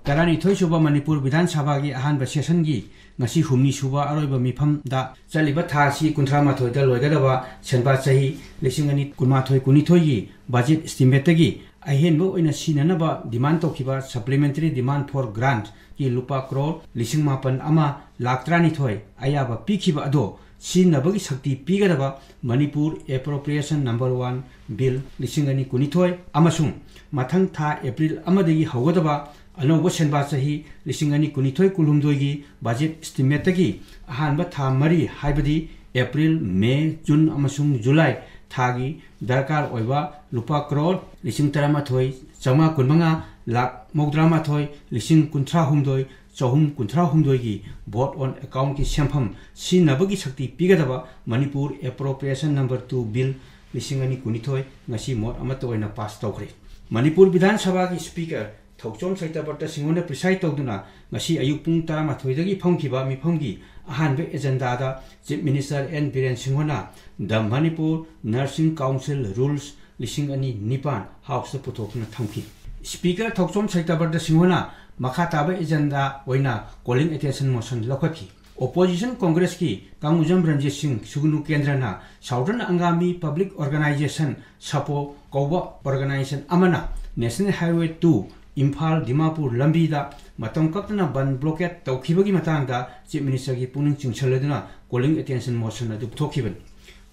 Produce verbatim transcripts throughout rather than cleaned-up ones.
ꯇꯔꯥꯅꯤꯊꯣꯏ ꯁꯨꯕ ꯃꯅꯤꯄꯨꯔ ꯕꯤꯙꯥꯟ ꯁꯚꯥꯒꯤ ꯑꯍꯥꯟꯕ ꯁꯦꯁꯟꯒꯤ ꯉꯁꯤ ꯍꯨꯝꯅꯤ ꯁꯨꯕ ꯑꯔꯣꯏꯕ ꯃꯤꯐꯝꯗ ꯆꯠꯂꯤꯕ ꯊꯥ ꯑꯁꯤ ꯀꯨꯟꯊ꯭ꯔꯥ ꯃꯥꯊꯣꯏꯗ ꯂꯣꯏꯒꯗꯕ ꯁꯦꯟꯕꯥ ꯆꯍꯤ ꯂꯤꯁꯤꯡ ꯑꯅꯤ ꯀꯨꯟꯃꯥꯊꯣꯏ ꯀꯨꯟꯅꯤꯊꯣꯏꯒꯤ ꯕꯖꯦꯠ ꯏꯁꯇꯤꯃꯦꯠꯇꯒꯤ ꯑꯍꯦꯟꯕ ꯑꯣꯏꯅ ꯁꯤꯖꯤꯟꯅꯅꯕ ꯗꯤꯃꯥꯟ ꯇꯧꯈꯤꯕ ꯁꯄ꯭ꯂꯤꯃꯦꯟꯇꯔꯤ ꯗꯤꯃꯥꯟ ꯐꯣꯔ ꯒ꯭ꯔꯥꯟꯠꯀꯤ ꯂꯨꯄꯥ ꯀ꯭ꯔꯣꯔ ꯂꯤꯁꯤꯡ ꯃꯥꯄꯟ ꯑꯃ ꯂꯥꯛ ꯇꯔꯥꯅꯤꯊꯣꯏ ꯑꯌꯥꯕ ꯄꯤꯈꯤꯕ ꯑꯗꯣ ꯁꯤꯖꯤꯟꯅꯕꯒꯤ ꯁꯛꯇꯤ ꯄꯤꯒꯗꯕ ꯃꯅꯤꯄꯨꯔ ꯑꯦꯄ꯭ꯔꯣꯄ꯭ꯔꯤꯌꯦꯁꯟ ꯅꯝꯕꯔ ꯋꯥꯟ ꯕꯤꯜ ꯂꯤꯁꯤꯡ ꯑꯅꯤ ꯀꯨꯟꯅꯤꯊꯣꯏ ꯑꯃꯁꯨꯡ ꯃꯊꯪ ꯊꯥ ꯑꯦꯄ꯭ꯔꯤꯜ ꯑꯃꯗꯒꯤ ꯍꯧꯒꯗꯕ ꯑꯅꯧꯕ ꯁꯦꯟꯕꯥ ꯆꯍꯤ ꯂꯤꯁꯤꯡ ꯑꯅꯤ ꯀꯨꯟꯅꯤꯊꯣꯏ ꯀꯨꯟꯍꯨꯝꯗꯣꯏꯒꯤ ꯕꯖꯦꯠ ꯏꯁꯇꯤꯃꯦꯠꯇꯒꯤ ꯑꯍꯥꯟꯕ ꯊꯥ ꯃꯔꯤ, ꯍꯥꯏꯕꯗꯤ ꯑꯦꯄ꯭ꯔꯤꯜ, ꯃꯦ, ꯖꯨꯟ ꯑꯃꯁꯨꯡ ꯖꯨꯂꯥꯏ ꯊꯥꯒꯤ ꯗꯔꯀꯥꯔ ꯑꯣꯏꯕ ꯂꯨꯄꯥ ꯀ꯭ꯔꯣꯔ ꯂꯤꯁꯤꯡ ꯇꯔꯥꯃꯥꯊꯣꯏ ꯆꯥꯝꯃꯉꯥ ꯀꯨꯟꯃꯉꯥ ꯂꯥꯛ ꯃꯧꯗ꯭ꯔꯥꯃꯥꯊꯣꯏ ꯂꯤꯁꯤꯡ ꯀꯨꯟꯊ꯭ꯔꯥ ꯍꯨꯝꯗꯣꯏ ꯆꯍꯨꯝ ꯀꯨꯟꯊ꯭ꯔꯥ ꯍꯨꯝꯗꯣꯏꯒꯤ ꯚꯣꯠ ꯑꯣꯟ ꯑꯦꯀꯥꯎꯟꯠꯀꯤ ꯁꯦꯟꯐꯝ ꯁꯤꯖꯤꯟꯅꯕꯒꯤ ꯁꯛꯇꯤ ꯄꯤꯒꯗꯕ ꯃꯅꯤꯄꯨꯔ ꯑꯦꯄ꯭ꯔꯣꯄ꯭ꯔꯤꯌꯦꯁꯟ ꯅꯝꯕꯔ ꯇꯨ ꯕꯤꯜ ꯂꯤꯁꯤꯡ ꯑꯅꯤ ꯀꯨꯟꯅꯤꯊꯣꯏ ꯉꯁꯤ ꯃꯣꯠ ꯑꯃꯠꯇ ꯑꯣꯏꯅ ꯄꯥꯁ ꯇꯧꯈ꯭ꯔꯦ꯫ ꯃꯅꯤꯄꯨꯔ ꯕꯤꯙꯥꯟ ꯁꯚꯥꯒꯤ ꯁ꯭ꯄꯤꯀꯔ ꯊꯧꯆꯣꯝ ꯁꯩꯇꯥ ꯄ꯭ꯔꯇꯥꯞ ꯁꯤꯡꯍꯅ ꯄ꯭ꯔꯤꯁꯥꯏꯗ ꯇꯧꯗꯨꯅ ꯉꯁꯤ ꯑꯌꯨꯛ ꯄꯨꯡ ꯇꯔꯥꯃꯥꯊꯣꯏꯗꯒꯤ ꯐꯝꯈꯤꯕ ꯃꯤꯐꯝꯒꯤ ꯑꯍꯥꯟꯕ ꯑꯦꯖꯦꯟꯗꯥꯗ ꯆꯤꯐ ꯃꯤꯅꯤꯁꯇꯔ ꯑꯦꯟ ꯕꯤꯔꯦꯟ ꯁꯤꯡꯍꯅ The Manipur Nursing Council Rules ꯂꯤꯁꯤꯡ ꯑꯅꯤ ꯅꯤꯄꯥꯟ ꯍꯥꯎꯁꯇ ꯄꯨꯊꯣꯛꯇꯨꯅ ꯊꯝꯈꯤ꯫ ꯁ꯭ꯄꯤꯀꯔ ꯊꯧꯆꯣꯝ ꯁꯩꯇꯥ ꯄ꯭ꯔꯇꯥꯞ ꯁꯤꯡꯍꯅ ꯃꯈꯥ ꯇꯥꯕ ꯑꯦꯖꯦꯟꯗꯥ ꯑꯣꯏꯅ ꯀꯣꯂꯤꯡ ꯑꯦꯇꯦꯟꯁꯟ ꯃꯣꯁꯟ ꯂꯧꯈꯠꯈꯤ꯫ ꯑꯣꯄꯣꯖꯤꯁꯟ ꯀꯣꯡꯒ꯭ꯔꯦꯁꯀꯤ ꯀꯪꯒꯨꯖꯝ ꯔꯟꯖꯤꯠ ꯁꯤꯡ ꯁꯨꯒꯅꯨ ꯀꯦꯟꯗ꯭ꯔꯅ southern Angami public organisation, SAPO, ꯀꯧꯕ ꯑꯣꯔꯒꯅꯥꯏꯖꯦꯁꯟ ꯑꯃꯅ national highway two Imphal Dimapur ꯂꯝꯕꯤꯗ ꯃꯇꯝ ꯀꯛꯇꯅ ꯕꯟ ꯕ꯭ꯂꯣꯀꯦꯠ ꯇꯧꯈꯤꯕꯒꯤ ꯃꯇꯥꯡꯗ ꯆꯤꯐ ꯃꯤꯅꯤꯁꯇꯔꯒꯤ ꯄꯨꯛꯅꯤꯡ ꯆꯤꯡꯁꯤꯜꯂꯗꯨꯅ ꯀꯣꯂꯤꯡ ꯑꯦꯇꯦꯟꯁꯟ ꯃꯣꯁꯟ ꯑꯗꯨ ꯄꯨꯊꯣꯛꯈꯤꯕꯅꯤ꯫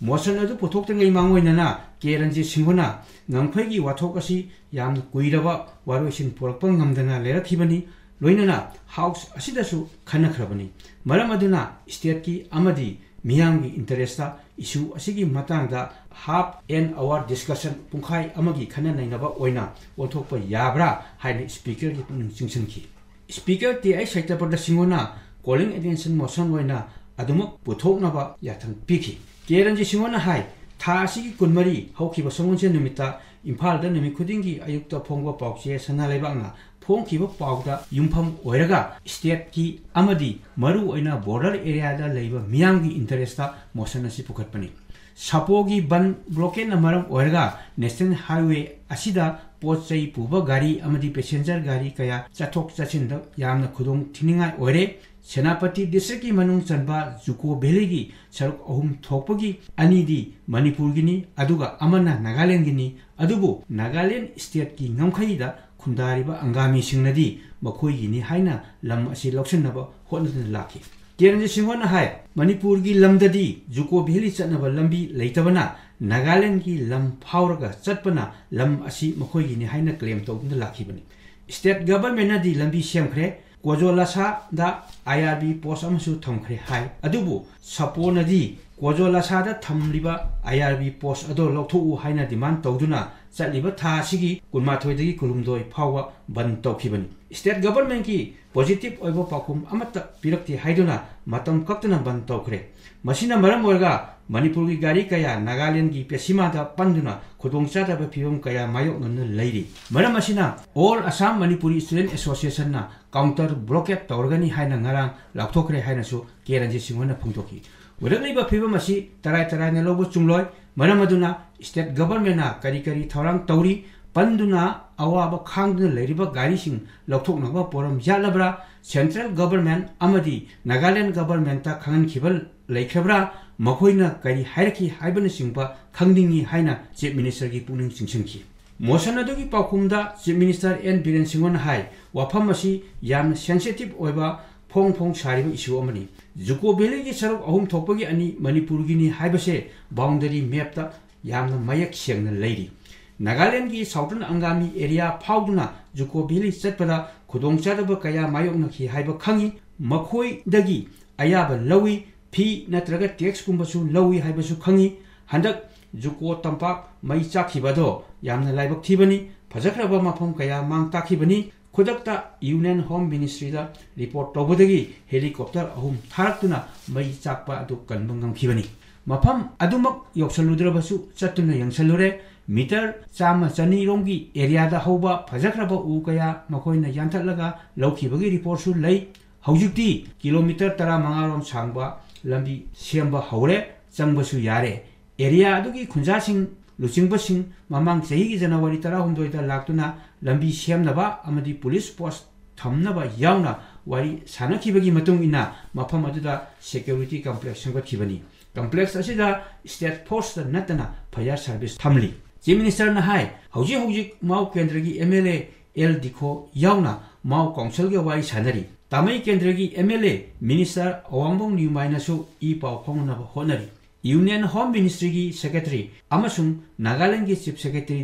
ꯃꯣꯁꯟ ꯑꯗꯨ ꯄꯨꯊꯣꯛꯇ꯭ꯔꯤꯉꯩ ꯃꯥꯡꯑꯣꯏꯅꯅ ꯀꯦ ꯔꯟꯖꯤꯠ ꯁꯤꯡꯍꯅ ꯉꯝꯈꯩꯒꯤ ꯋꯥꯊꯣꯛ ꯑꯁꯤ ꯌꯥꯝꯅ ꯀꯨꯏꯔꯕ ꯋꯥꯔꯣꯏꯁꯤꯟ ꯄꯨꯔꯛꯄ ꯉꯝꯗꯅ ꯂꯩꯔꯛꯈꯤꯕꯅꯤ꯫ ꯂꯣꯏꯅꯅ ꯍꯥꯎꯁ ꯑꯁꯤꯗꯁꯨ ꯈꯟꯅꯈ꯭ꯔꯕꯅꯤ꯫ ꯃꯔꯝ ꯑꯗꯨꯅ ꯁ꯭ꯇꯦꯠꯀꯤ ꯑꯃꯗꯤ ꯃꯤꯌꯥꯝꯒꯤ ꯏꯟꯇꯔꯦꯁꯇ ꯏꯁꯨ ꯑꯁꯤꯒꯤ ꯃꯇꯥꯡꯗ half an hour discussion, ꯄꯨꯡꯈꯥꯏ ꯑꯃꯒꯤ ꯈꯟꯅ ꯅꯩꯅꯕ ꯑꯣꯏꯅ ꯑꯣꯟꯊꯣꯛꯄ ꯌꯥꯕ꯭ꯔꯥ ꯍꯥꯏꯅ ꯁ꯭ꯄꯤꯀꯔꯒꯤ ꯄꯨꯛꯅꯤꯡ ꯆꯤꯡꯁꯤꯟꯈꯤ꯫ ꯁ꯭ꯄꯤꯀꯔ ꯇꯤ ꯑꯩꯆ ꯁꯩꯇꯥ ꯄ꯭ꯔꯇꯥꯞ ꯁꯤꯡꯍꯅ ꯀꯣꯂꯤꯡ ꯑꯦꯇꯦꯟꯁꯟ ꯃꯣꯁꯟ ꯑꯣꯏꯅ ꯑꯗꯨꯃꯛ ꯄꯨꯊꯣꯛꯅꯕ ꯌꯥꯊꯪ ꯄꯤꯈꯤ꯫ ꯀꯦ ꯔꯟꯖꯤꯠ ꯁꯤꯡꯍꯅ ꯍꯥꯏ, ꯊꯥ ꯑꯁꯤꯒꯤ ꯀꯨꯟꯃꯔꯤ ꯍꯧꯈꯤꯕ ꯁꯒꯣꯜꯁꯦꯟ ꯅꯨꯃꯤꯠꯇ ꯏꯝꯐꯥꯜꯗ ꯅꯨꯃꯤꯠ ꯈꯨꯗꯤꯡꯒꯤ ꯑꯌꯨꯛꯇ ꯐꯣꯡꯕ ꯄꯥꯎꯆꯦ ꯁꯅꯥ ꯂꯩꯕꯥꯛꯅ ꯐꯣꯡꯈꯤꯕ ꯄꯥꯎꯗ ꯌꯨꯝꯐꯝ ꯑꯣꯏꯔꯒ ꯁ꯭ꯇꯦꯠꯀꯤ ꯑꯃꯗꯤ ꯃꯔꯨꯑꯣꯏꯅ ꯕꯣꯔꯗꯔ ꯑꯦꯔꯤꯌꯥꯗ ꯂꯩꯕ ꯃꯤꯌꯥꯝꯒꯤ ꯏꯟꯇꯔꯦꯁꯇ ꯃꯣꯁꯟ ꯑꯁꯤ ꯄꯨꯈꯠꯄꯅꯤ꯫ ꯁꯥꯄꯣꯒꯤ ꯕꯟ ꯕ꯭ꯂꯣꯀꯦꯠꯅ ꯃꯔꯝ ꯑꯣꯏꯔꯒ ꯅꯦꯁꯅꯦꯜ ꯍꯥꯏꯋꯦ ꯑꯁꯤꯗ ꯄꯣꯠ ꯆꯩ ꯄꯨꯕ ꯒꯥꯔꯤ ꯑꯃꯗꯤ passenger ꯒꯥꯔꯤ ꯀꯌꯥ ꯆꯠꯊꯣꯛ ꯆꯠꯁꯤꯟꯗ ꯌꯥꯝꯅ ꯈꯨꯗꯣꯡ ꯊꯤꯅꯤꯡꯉꯥꯏ ꯑꯣꯏꯔꯦ꯫ ꯁꯦꯅꯥꯄꯇꯤ district ꯀꯤ ꯃꯅꯨꯡ ꯆꯟꯕ ꯖꯨꯀꯣ valley ꯒꯤ ꯁꯔꯨꯛ ꯑꯍꯨꯝ ꯊꯣꯛꯄꯒꯤ ꯑꯅꯤꯗꯤ ꯃꯅꯤꯄꯨꯔꯒꯤꯅꯤ, ꯑꯗꯨꯒ ꯑꯃꯅ ꯅꯥꯒꯥꯂꯦꯟꯒꯤꯅꯤ꯫ ꯑꯗꯨꯕꯨ ꯅꯥꯒꯥꯂꯦꯟ state ꯀꯤ ꯉꯝꯈꯩꯗ ꯈꯨꯟꯗꯥꯔꯤꯕ ꯑꯪꯒꯥꯃꯤꯁꯤꯡꯅꯗꯤ ꯃꯈꯣꯏꯒꯤꯅꯤ ꯍꯥꯏꯅ ꯂꯝ ꯑꯁꯤ ꯂꯧꯁꯤꯟꯅꯕ ꯍꯣꯠꯅꯗꯨꯅ ꯂꯥꯛꯈꯤ꯫ ꯀꯦ ꯔꯟꯖꯤꯠ ꯁꯤꯡꯍꯣꯅ ꯍꯥꯏ, ꯃꯅꯤꯄꯨꯔꯒꯤ ꯂꯝꯗꯗꯤ ꯖꯨꯀꯣ valley ꯆꯠꯅꯕ ꯂꯝꯕꯤ ꯂꯩꯇꯕꯅ ꯅꯥꯒꯥꯂꯦꯟꯒꯤ ꯂꯝ ꯐꯥꯎꯔꯒ ꯆꯠꯄꯅ ꯂꯝ ꯑꯁꯤ ꯃꯈꯣꯏꯒꯤꯅꯤ ꯍꯥꯏꯅ claim ꯇꯧꯗꯨꯅ ꯂꯥꯛꯈꯤꯕꯅꯤ꯫ State government ꯅꯗꯤ ꯂꯝꯕꯤ ꯁꯦꯝꯈ꯭ꯔꯦ, ꯀꯣꯖꯣꯂꯥꯁꯥꯗ I R B post ꯑꯃꯁꯨ ꯊꯝꯈ꯭ꯔꯦ ꯍꯥꯏ꯫ ꯑꯗꯨꯕꯨ ꯁꯥꯄꯣꯅꯗꯤ ꯀꯣꯖꯣꯂꯥꯁꯥꯗ ꯊꯝꯂꯤꯕ I R B post ꯑꯗꯨ ꯂꯧꯊꯣꯛꯎ ꯍꯥꯏꯅ demand ꯇꯧꯗꯨꯅ ꯆꯠꯂꯤꯕ ꯊꯥ ꯑꯁꯤꯒꯤ ꯀꯨꯟꯃꯥꯊꯣꯏꯗꯒꯤ ꯀꯨꯟꯍꯨꯝꯗꯣꯏ ꯐꯥꯎꯕ ꯕꯟ ꯇꯧꯈꯤꯕꯅꯤ꯫ State government ꯀꯤ positive ꯑꯣꯏꯕ ꯄꯥꯎꯈꯨꯝ ꯑꯃꯠꯇ ꯄꯤꯔꯛꯇꯦ ꯍꯥꯏꯗꯨꯅ ꯃꯇꯝ ꯀꯛꯇꯅ ꯕꯟ ꯇꯧꯈ꯭ꯔꯦ꯫ ꯃꯁꯤꯅ ꯃꯔꯝ ꯑꯣꯏꯔꯒ ꯃꯅꯤꯄꯨꯔꯒꯤ ꯒꯥꯔꯤ ꯀꯌꯥ ꯅꯥꯒꯥꯂꯦꯟꯒꯤ ꯄꯦꯁꯤꯃꯥꯗ ꯄꯟꯗꯨꯅ ꯈꯨꯗꯣꯡꯆꯥꯗꯕ ꯐꯤꯕꯝ ꯀꯌꯥ ꯃꯥꯌꯣꯛꯅꯗꯨꯅ ꯂꯩꯔꯤ꯫ ꯃꯔꯝ ꯑꯁꯤꯅ All Assam Manipuri Student Association ꯅ counter blockade ꯇꯧꯔꯒꯅꯤ ꯍꯥꯏꯅ ꯉꯔꯥꯡ ꯂꯥꯎꯊꯣꯛꯈ꯭ꯔꯦ ꯍꯥꯏꯅꯁꯨ ꯀꯦ ꯔꯟꯖꯤꯠ ꯁꯤꯡꯍꯣꯅ ꯐꯣꯡꯗꯣꯛꯈꯤ꯫ ꯑꯣꯏꯔꯛꯂꯤꯕ ꯐꯤꯕꯝ ꯑꯁꯤ ꯇꯔꯥꯏ ꯇꯔꯥꯏꯅ ꯂꯧꯕ ꯆꯨꯝꯂꯣꯏ꯫ ꯃꯔꯝ ꯑꯗꯨꯅ state government ꯅ ꯀꯔꯤ ꯀꯔꯤ ꯊꯧꯔꯥꯡ ꯇꯧꯔꯤ? ꯄꯟꯗꯨꯅ ꯑꯋꯥꯕ ꯈꯥꯡꯗꯨꯅ ꯂꯩꯔꯤꯕ ꯒꯥꯔꯤꯁꯤꯡ ꯂꯧꯊꯣꯛꯅꯕ ꯄꯣꯔꯝ ꯌꯥꯠꯂꯕ꯭ꯔꯥ? Central government ꯑꯃꯗꯤ Nagaland government ꯇ ꯈꯪꯍꯟꯈꯤꯕ ꯂꯩꯈ꯭ꯔꯕ꯭ꯔꯥ? ꯃꯈꯣꯏꯅ ꯀꯔꯤ ꯍꯥꯏꯔꯛꯈꯤ ꯍꯥꯏꯕꯅꯆꯤꯡꯕ ꯈꯪꯅꯤꯡꯏ ꯍꯥꯏꯅ Chief Minister ꯒꯤ ꯄꯨꯛꯅꯤꯡ ꯆꯤꯡꯁꯤꯟꯈꯤ꯫ Motion ꯑꯗꯨꯒꯤ ꯄꯥꯎꯈꯨꯝꯗ Chief Minister N ꯕꯤꯔꯦꯟ ꯁꯤꯡꯍꯅ ꯍꯥꯏ, ꯋꯥꯐꯝ ꯑꯁꯤ ꯌꯥꯝꯅ sensitive ꯑꯣꯏꯕ, ꯐꯣꯡ ꯐꯣꯡ ꯁꯥꯔꯤꯕ issue ꯑꯃꯅꯤ꯫ ꯖꯨꯀꯣ valley ꯒꯤ ꯁꯔꯨꯛ ꯑꯍꯨꯝ ꯊꯣꯛꯄꯒꯤ ꯑꯅꯤ ꯃꯅꯤꯄꯨꯔꯒꯤꯅꯤ ꯍꯥꯏꯕꯁꯦ boundary map ꯇ ꯌꯥꯝꯅ ꯃꯌꯦꯛ ꯁꯦꯡꯅ ꯂꯩꯔꯤ꯫ ꯅꯥꯒꯥꯂꯦꯟꯒꯤ Southern Angami area ꯐꯥꯎꯗꯨꯅ ꯖꯨꯀꯣ valley ꯆꯠꯄꯗ ꯈꯨꯗꯣꯡꯆꯥꯗꯕ ꯀꯌꯥ ꯃꯥꯌꯣꯛꯅꯈꯤ ꯍꯥꯏꯕ ꯈꯪꯏ꯫ ꯃꯈꯣꯏꯗꯒꯤ ꯑꯌꯥꯕ ꯂꯧꯏ, fee ꯅꯠꯇ꯭ꯔꯒ tax ꯀꯨꯝꯕꯁꯨ ꯂꯧꯏ ꯍꯥꯏꯕꯁꯨ ꯈꯪꯏ꯫ ꯍꯟꯗꯛ ꯖꯨꯀꯣ ꯇꯝꯄꯥꯛ ꯃꯩ ꯆꯥꯛꯈꯤꯕ ꯑꯗꯣ ꯌꯥꯝꯅ ꯂꯥꯏꯕꯛ ꯊꯤꯕꯅꯤ꯫ ꯐꯖꯈ꯭ꯔꯕ ꯃꯐꯝ ꯀꯌꯥ ꯃꯥꯡ ꯇꯥꯛꯈꯤꯕꯅꯤ꯫ ꯈꯨꯗꯛꯇ Union Home Ministry ꯗ report ꯇꯧꯕꯗꯒꯤ helicopter ꯑꯍꯨꯝ ꯊꯥꯔꯛꯇꯨꯅ ꯃꯩ ꯆꯥꯛꯄ ꯑꯗꯨ ꯀꯟꯕ ꯉꯝꯈꯤꯕꯅꯤ꯫ ꯃꯐꯝ ꯑꯗꯨꯃꯛ ꯌꯧꯁꯜꯂꯨꯗ꯭ꯔꯕꯁꯨ ꯆꯠꯇꯨꯅ ꯌꯦꯡꯁꯜꯂꯨꯔꯦ꯫ Meter ꯆꯥꯝꯃ ꯆꯅꯤ ꯔꯣꯝꯒꯤ area ꯗ ꯍꯧꯕ ꯐꯖꯈ꯭ꯔꯕ ꯎ ꯀꯌꯥ ꯃꯈꯣꯏꯅ ꯌꯥꯟꯊꯠꯂꯒ ꯂꯧꯈꯤꯕꯒꯤ report ꯁꯨ ꯂꯩ꯫ ꯍꯧꯖꯤꯛꯇꯤ kilometre ꯇꯔꯥꯃꯉꯥ ꯔꯣꯝ ꯁꯥꯡꯕ ꯂꯝꯕꯤ ꯁꯦꯝꯕ ꯍꯧꯔꯦ, ꯆꯪꯕꯁꯨ ꯌꯥꯔꯦ꯫ Area ꯑꯗꯨꯒꯤ ꯈꯨꯟꯖꯥꯁꯤꯡ ꯂꯨꯆꯤꯡꯕꯁꯤꯡ ꯃꯃꯥꯡ ꯆꯍꯤꯒꯤ ꯖꯅꯋꯥꯔꯤ ꯇꯔꯥꯍꯨꯝꯗꯣꯏꯗ ꯂꯥꯛꯇꯨꯅ ꯂꯝꯕꯤ ꯁꯦꯝꯅꯕ ꯑꯃꯗꯤ ꯄꯨꯂꯤꯁ ꯄꯣꯁ ꯊꯝꯅꯕ ꯌꯥꯎꯅ ꯋꯥꯔꯤ ꯁꯥꯅꯈꯤꯕꯒꯤ ꯃꯇꯨꯡ ꯏꯟꯅ ꯃꯐꯝ ꯑꯗꯨꯗ security complex ꯁꯦꯝꯒꯠꯈꯤꯕꯅꯤ꯫ Complex ꯑꯁꯤꯗ state force ꯇ ꯅꯠꯇꯅ fire service ꯊꯝꯂꯤ꯫ Chief Minister ꯅ ꯍꯥꯏ, ꯍꯧꯖꯤꯛ ꯍꯧꯖꯤꯛ ꯃꯥꯎ ꯀꯦꯟꯗ꯭ꯔꯒꯤ M L A L ꯗꯤꯈꯣ ꯌꯥꯎꯅ ꯃꯥꯎ council ꯒ ꯋꯥꯔꯤ ꯁꯥꯅꯔꯤ꯫ ꯇꯥꯃꯩ ꯀꯦꯟꯗ꯭ꯔꯒꯤ M L A Minister ꯑꯋꯥꯡꯕꯝ ꯅꯤꯎꯃꯥꯏꯅꯁꯨ E ꯄꯥꯎ ꯐꯥꯎꯅꯅꯕ ꯍꯣꯠꯅꯔꯤ꯫ Union Home Ministry ꯒꯤ Secretary ꯑꯃꯁꯨꯡ ꯅꯥꯒꯥꯂꯦꯟꯗꯒꯤ Chief Secretary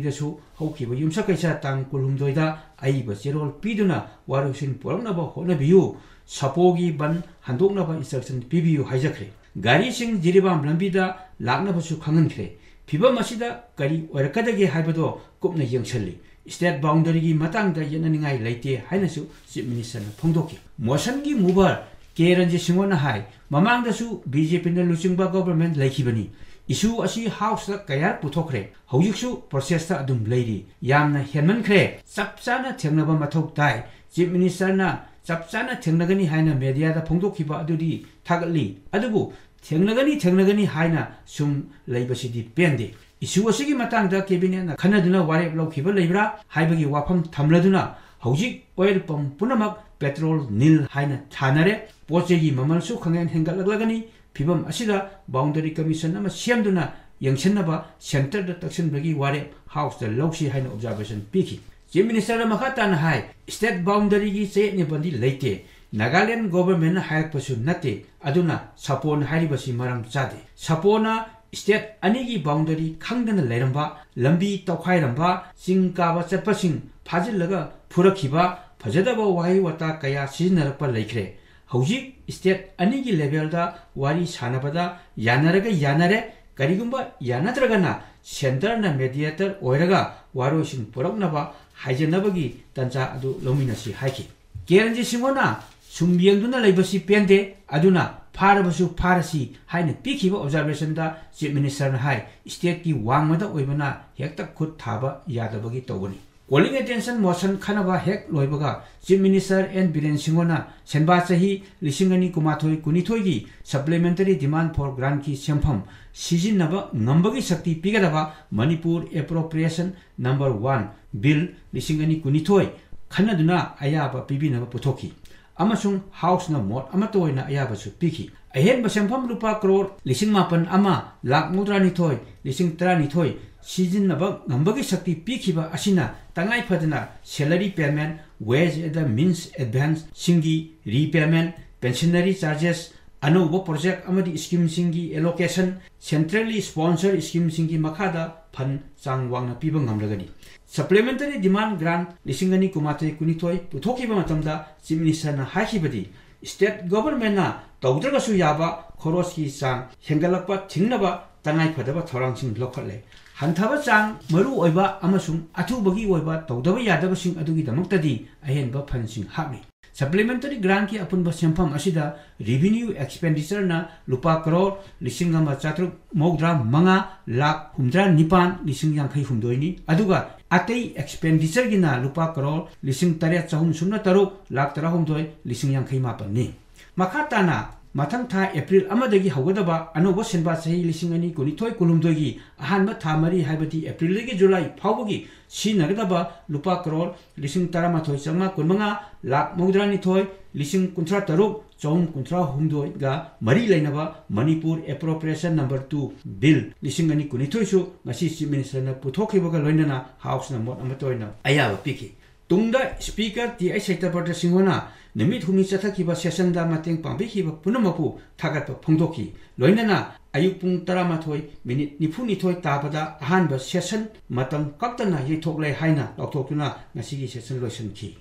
ꯗꯁꯨ ꯍꯧꯈꯤꯕ ꯌꯨꯝꯁꯀꯩꯁ ꯇꯥꯡ ꯀꯨꯟꯍꯨꯝꯗꯣꯏꯗ ꯑꯏꯕ ꯆꯦꯔꯣꯜ ꯄꯤꯗꯨꯅ ꯋꯥꯔꯣꯏꯁꯤꯟ ꯄꯨꯔꯛꯅꯕ ꯍꯣꯠꯅꯕꯤꯌꯨ, ꯁꯥꯄꯣꯒꯤ ꯕꯟ ꯍꯟꯗꯣꯛꯅꯕ instruction ꯄꯤꯕꯤꯌꯨ ꯍꯥꯏꯖꯈ꯭ꯔꯦ꯫ ꯒꯥꯔꯤꯁꯤꯡ ꯖꯤꯔꯤꯕꯥꯝ ꯂꯝꯕꯤꯗ ꯂꯥꯛꯅꯕꯁꯨ ꯈꯪꯍꯟꯈ꯭ꯔꯦ꯫ ꯐꯤꯕꯝ ꯑꯁꯤꯗ ꯀꯔꯤ ꯑꯣꯏꯔꯛꯀꯗꯒꯦ ꯍꯥꯏꯕꯗꯣ ꯀꯨꯞꯅ ꯌꯦꯡꯁꯤꯜꯂꯤ꯫ State boundary ꯒꯤ ꯃꯇꯥꯡꯗ ꯌꯦꯠꯅꯅꯤꯡꯉꯥꯏ ꯂꯩꯇꯦ ꯍꯥꯏꯅꯁꯨ Chief Minister ꯅ ꯐꯣꯡꯗꯣꯛꯈꯤ꯫ Motion ꯒꯤ mover ꯀꯦ ꯔꯟꯖꯤꯠ ꯁꯤꯡꯍꯣꯅ ꯍꯥꯏ, ꯃꯃꯥꯡꯗꯁꯨ B J P ꯅ ꯂꯨꯆꯤꯡꯕ government ꯂꯩꯈꯤꯕꯅꯤ꯫ Issue ꯑꯁꯤ House ꯇ ꯀꯌꯥꯔꯛ ꯄꯨꯊꯣꯛꯈ꯭ꯔꯦ꯫ ꯍꯧꯖꯤꯛꯁꯨ process ꯇ ꯑꯗꯨꯝ ꯂꯩꯔꯤ꯫ ꯌꯥꯝꯅ ꯍꯦꯟꯃꯟꯈ꯭ꯔꯦ꯫ ꯆꯞ ꯆꯥꯅ ꯊꯦꯡꯅꯕ ꯃꯊꯧ ꯇꯥꯏ꯫ Chief Minister ꯅ ꯆꯞ ꯆꯥꯅ ꯊꯦꯡꯅꯒꯅꯤ ꯍꯥꯏꯅ media ꯗ ꯐꯣꯡꯗꯣꯛꯈꯤꯕ ꯑꯗꯨꯗꯤ ꯊꯥꯒꯠꯂꯤ꯫ ꯑꯗꯨꯕꯨ ꯊꯦꯡꯅꯒꯅꯤ, ꯊꯦꯡꯅꯒꯅꯤ ꯍꯥꯏꯅ ꯁꯨꯝ ꯂꯩꯕꯁꯤꯗꯤ ꯄꯦꯟꯗꯦ꯫ Issue ꯑꯁꯤꯒꯤ ꯃꯇꯥꯡꯗ cabinet ꯅ ꯈꯟꯅꯗꯨꯅ ꯋꯥꯔꯦꯞ ꯂꯧꯈꯤꯕ ꯂꯩꯕ꯭ꯔꯥ ꯍꯥꯏꯕꯒꯤ ꯋꯥꯐꯝ ꯊꯝꯂꯗꯨꯅ ꯍꯧꯖꯤꯛ oil pump ꯄꯨꯝꯅꯃꯛ petrol nil ꯍꯥꯏꯅ ꯊꯥꯅꯔꯦ꯫ ꯄꯣꯠ ꯆꯩꯒꯤ ꯃꯃꯜꯁꯨ ꯈꯪꯍꯦꯟ ꯍꯦꯟꯒꯠꯂꯛꯂꯒꯅꯤ꯫ ꯐꯤꯕꯝ ꯑꯁꯤꯗ boundary commission ꯑꯃ ꯁꯦꯝꯗꯨꯅ ꯌꯦꯡꯁꯤꯟꯅꯕ centre ꯗ ꯇꯛꯁꯤꯟꯕꯒꯤ ꯋꯥꯔꯦꯞ House ꯇ ꯂꯧꯁꯤ ꯍꯥꯏꯅ observation ꯄꯤꯈꯤ꯫ Chief Minister ꯅ ꯃꯈꯥ ꯇꯥꯅ ꯍꯥꯏ, state boundary ꯒꯤ ꯆꯌꯦꯠꯅꯕꯗꯤ ꯂꯩꯇꯦ꯫ Nagaland government ꯅ ꯍꯥꯏꯔꯛꯄꯁꯨ ꯅꯠꯇꯦ꯫ ꯑꯗꯨꯅ ꯁꯥꯄꯣꯅ ꯍꯥꯏꯔꯤꯕꯁꯤ ꯃꯔꯝ ꯆꯥꯗꯦ꯫ ꯁꯥꯄꯣꯅ state ꯑꯅꯤꯒꯤ boundary ꯈꯪꯗꯅ ꯂꯩꯔꯝꯕ, ꯂꯝꯕꯤ ꯇꯧꯈꯥꯏꯔꯝꯕ, ꯆꯤꯡ ꯀꯥꯕ ꯆꯠꯄꯁꯤꯡ ꯐꯥꯖꯤꯜꯂꯒ ꯐꯨꯔꯛꯈꯤꯕ, ꯐꯖꯗꯕ ꯋꯥꯍꯩ ꯋꯥꯇꯥ ꯀꯌꯥ ꯁꯤꯖꯤꯟꯅꯔꯛꯄ ꯂꯩꯈ꯭ꯔꯦ꯫ ꯍꯧꯖꯤꯛ state ꯑꯅꯤꯒꯤ level ꯗ ꯋꯥꯔꯤ ꯁꯥꯅꯕꯗ ꯌꯥꯅꯔꯒ ꯌꯥꯅꯔꯦ, ꯀꯔꯤꯒꯨꯝꯕ ꯌꯥꯅꯗ꯭ꯔꯒꯅ centre ꯅ mediator ꯑꯣꯏꯔꯒ ꯋꯥꯔꯣꯏꯁꯤꯟ ꯄꯨꯔꯛꯅꯕ ꯍꯥꯏꯖꯅꯕꯒꯤ ꯇꯟꯖꯥ ꯑꯗꯨ ꯂꯧꯃꯤꯟꯅꯁꯤ ꯍꯥꯏꯈꯤ꯫ ꯀꯦ ꯔꯟꯖꯤꯠ ꯁꯤꯡꯍꯣꯅ ꯁꯨꯝ ꯌꯦꯡꯗꯨꯅ ꯂꯩꯕꯁꯤ ꯄꯦꯟꯗꯦ, ꯑꯗꯨꯅ ꯐꯥꯔꯕꯁꯨ ꯐꯥꯔꯁꯤ ꯍꯥꯏꯅ ꯄꯤꯈꯤꯕ observation ꯗ Chief Minister ꯅ ꯍꯥꯏ, state ꯀꯤ ꯋꯥꯡꯃꯗ ꯑꯣꯏꯕꯅ ꯍꯦꯛꯇ ꯈꯨꯠ ꯊꯥꯕ ꯌꯥꯗꯕꯒꯤ ꯇꯧꯕꯅꯤ꯫ Calling attention motion ꯈꯟꯅꯕ ꯍꯦꯛ ꯂꯣꯏꯕꯒ Chief Minister N Biren Singh ꯍꯣꯏꯅ ꯁꯦꯟꯕꯥ ꯆꯍꯤ ꯂꯤꯁꯤꯡ ꯑꯅꯤ ꯀꯨꯟꯃꯥꯊꯣꯏ ꯀꯨꯟꯅꯤꯊꯣꯏꯒꯤ Supplementary Demand for Grantꯀꯤ ꯁꯦꯟꯐꯝ ꯁꯤꯖꯤꯟꯅꯕ ꯉꯝꯕꯒꯤ ꯁꯛꯇꯤ ꯄꯤꯒꯗꯕ Manipur Appropriation Number One Bill ꯂꯤꯁꯤꯡ ꯑꯅꯤ ꯀꯨꯟꯅꯤꯊꯣꯏ ꯈꯟꯅꯗꯨꯅ ꯑꯌꯥꯕ ꯄꯤꯕꯤꯅꯕ ꯄꯨꯊꯣꯛꯈꯤ꯫ ꯑꯃꯁꯨꯡ Houseꯅ ꯃꯣꯠ ꯑꯃꯠꯇ ꯑꯣꯏꯅ ꯑꯌꯥꯕꯁꯨ ꯄꯤꯈꯤ꯫ ꯑꯍꯦꯟꯕ ꯁꯦꯟꯐꯝ ꯂꯨꯄꯥ ꯀꯔꯣꯔ ꯂꯤꯁꯤꯡ ꯃꯥꯄꯟ ꯑꯃ ꯂꯥꯈ ꯃꯧꯗ꯭ꯔꯥ ꯅꯤꯊꯣꯏ ꯂꯤꯁꯤꯡ ꯇꯔꯥꯅꯤꯊꯣꯏ ꯁꯤꯖꯤꯟꯅꯕ ꯉꯝꯕꯒꯤ ꯁꯛꯇꯤ ꯄꯤꯈꯤꯕ ꯑꯁꯤꯅ ꯇꯉꯥꯏ ꯐꯗꯅ salary payment, wage at the means advanceꯁꯤꯡꯒꯤ repayment, pensionary charges, ꯑꯅꯧꯕ project ꯑꯃꯗꯤ schemeꯁꯤꯡꯒꯤ allocation, centrally sponsored schemeꯁꯤꯡꯒꯤ ꯃꯈꯥꯗ fund ꯆꯥꯡ ꯋꯥꯡꯅ ꯄꯤꯕ ꯉꯝꯂꯒꯅꯤ꯫ Supplementary Demand Grant ꯂꯤꯁꯤꯡ ꯑꯅꯤ ꯀꯨꯟꯃꯥꯊꯣꯏ ꯀꯨꯟꯅꯤꯊꯣꯏ ꯄꯨꯊꯣꯛꯈꯤꯕ ꯃꯇꯝꯗ Chief Ministerꯅ ꯍꯥꯏꯈꯤꯕꯗꯤ, state governmentꯅ ꯇꯧꯗ꯭ꯔꯒꯁꯨ ꯌꯥꯕ ꯈꯣꯔꯣꯁꯀꯤ ꯆꯥꯡ ꯍꯦꯟꯒꯠꯂꯛꯄ ꯊꯤꯡꯅꯕ ꯇꯉꯥꯏ ꯐꯗꯕ ꯊꯧꯔꯥꯡꯁꯤꯡ ꯂꯧꯈꯠꯂꯦ꯫ ꯍꯟꯊꯕ ꯆꯥꯡ ꯃꯔꯨ ꯑꯣꯏꯕ ꯑꯃꯁꯨꯡ ꯑꯊꯨꯕꯒꯤ ꯑꯣꯏꯕ ꯇꯧꯗꯕ ꯌꯥꯗꯕꯁꯤꯡ ꯑꯗꯨꯒꯤꯗꯃꯛꯇꯗꯤ ꯑꯍꯦꯟꯕ fundꯁꯤꯡ ꯍꯥꯞꯂꯤ꯫ Supplementary Grantꯀꯤ ꯑꯄꯨꯟꯕ ꯁꯦꯟꯐꯝ ꯑꯁꯤꯗ revenue expenditureꯅ ꯂꯨꯄꯥ ꯀꯔꯣꯔ ꯂꯤꯁꯤꯡ ꯑꯃ ꯆꯥꯇ꯭ꯔꯨꯛ ꯃꯧꯗ꯭ꯔꯥ ꯃꯉꯥ ꯂꯥꯈ ꯍꯨꯝꯗ꯭ꯔꯥ ꯅꯤꯄꯥꯟ ꯂꯤꯁꯤꯡ ꯌꯥꯡꯈꯩ ꯍꯨꯝꯗꯣꯏꯅꯤ꯫ ꯑꯗꯨꯒ ꯑꯇꯩ expenditureꯒꯤꯅ ꯂꯨꯄꯥ ꯀꯔꯣꯔ ꯂꯤꯁꯤꯡ ꯇꯔꯦꯠ ꯆꯍꯨꯝ ꯁꯨꯞꯅ ꯇꯔꯨꯛ ꯂꯥꯈ ꯇꯔꯥꯍꯨꯝꯗꯣꯏ ꯂꯤꯁꯤꯡ ꯌꯥꯡꯈꯩ ꯃꯥꯄꯟꯅꯤ꯫ ꯃꯈꯥ ꯇꯥꯅ ꯃꯊꯪ ꯊꯥ April ꯑꯃꯗꯒꯤ ꯍꯧꯒꯗꯕ ꯑꯅꯧꯕ ꯁꯦꯟꯕꯥ ꯆꯍꯤ ꯂꯤꯁꯤꯡ ꯑꯅꯤ ꯀꯨꯟꯅꯤꯊꯣꯏ ꯀꯨꯟꯍꯨꯝꯗꯣꯏꯒꯤ ꯑꯍꯥꯟꯕ ꯊꯥ ꯃꯔꯤ, ꯍꯥꯏꯕꯗꯤ Aprilꯗꯒꯤ July ꯐꯥꯎꯕꯒꯤ ꯁꯤꯖꯤꯟꯅꯒꯗꯕ ꯂꯨꯄꯥ ꯀꯔꯣꯔ ꯂꯤꯁꯤꯡ ꯇꯔꯥꯃꯥꯊꯣꯏ ꯆꯥꯝꯃꯉꯥ ꯀꯨꯟꯃꯉꯥ ꯂꯥꯈ ꯃꯧꯗ꯭ꯔꯥꯅꯤꯊꯣꯏ ꯂꯤꯁꯤꯡ ꯀꯨꯟꯊ꯭ꯔꯥ ꯇꯔꯨꯛ ꯆꯍꯨꯝ ꯀꯨꯟꯊ꯭ꯔꯥ ꯍꯨꯝꯗꯣꯏꯒ ꯃꯔꯤ ꯂꯩꯅꯕ Manipur Appropriation Number Two Bill ꯂꯤꯁꯤꯡ ꯑꯅꯤ ꯀꯨꯟꯅꯤꯊꯣꯏꯁꯨ ꯉꯁꯤ Chief Ministerꯅ ꯄꯨꯊꯣꯛꯈꯤꯕꯒ ꯂꯣꯏꯅꯅ Houseꯅ ꯃꯣꯠ ꯑꯃꯠꯇ ꯑꯣꯏꯅ ꯑꯌꯥꯕ ꯄꯤꯈꯤ꯫ ꯇꯨꯡꯗ Speaker ꯇꯤ ꯑꯩꯆ ꯁꯇ꯭ꯌꯄ꯭ꯔꯗ ꯁꯤꯡꯍꯅ ꯅꯨꯃꯤꯠ ꯍꯨꯝꯅꯤ ꯆꯠꯊꯈꯤꯕ sessionꯗ ꯃꯇꯦꯡ ꯄꯥꯡꯕꯤꯈꯤꯕ ꯄꯨꯝꯅꯃꯛꯄꯨ ꯊꯥꯒꯠꯄ ꯐꯣꯡꯗꯣꯛꯈꯤ꯫ ꯂꯣꯏꯅꯅ ꯑꯌꯨꯛ ꯄꯨꯡ ꯇꯔꯥꯃꯥꯊꯣꯏ ꯃꯤꯅꯤꯠ ꯅꯤꯐꯨꯅꯤꯊꯣꯏ ꯇꯥꯕꯗ ꯑꯍꯥꯟꯕ session ꯃꯇꯝ ꯀꯛꯇꯅ ꯌꯩꯊꯣꯛꯂꯦ ꯍꯥꯏꯅ ꯂꯥꯎꯊꯣꯛꯇꯨꯅ ꯉꯁꯤꯒꯤ session ꯂꯣꯏꯁꯤꯟꯈꯤ꯫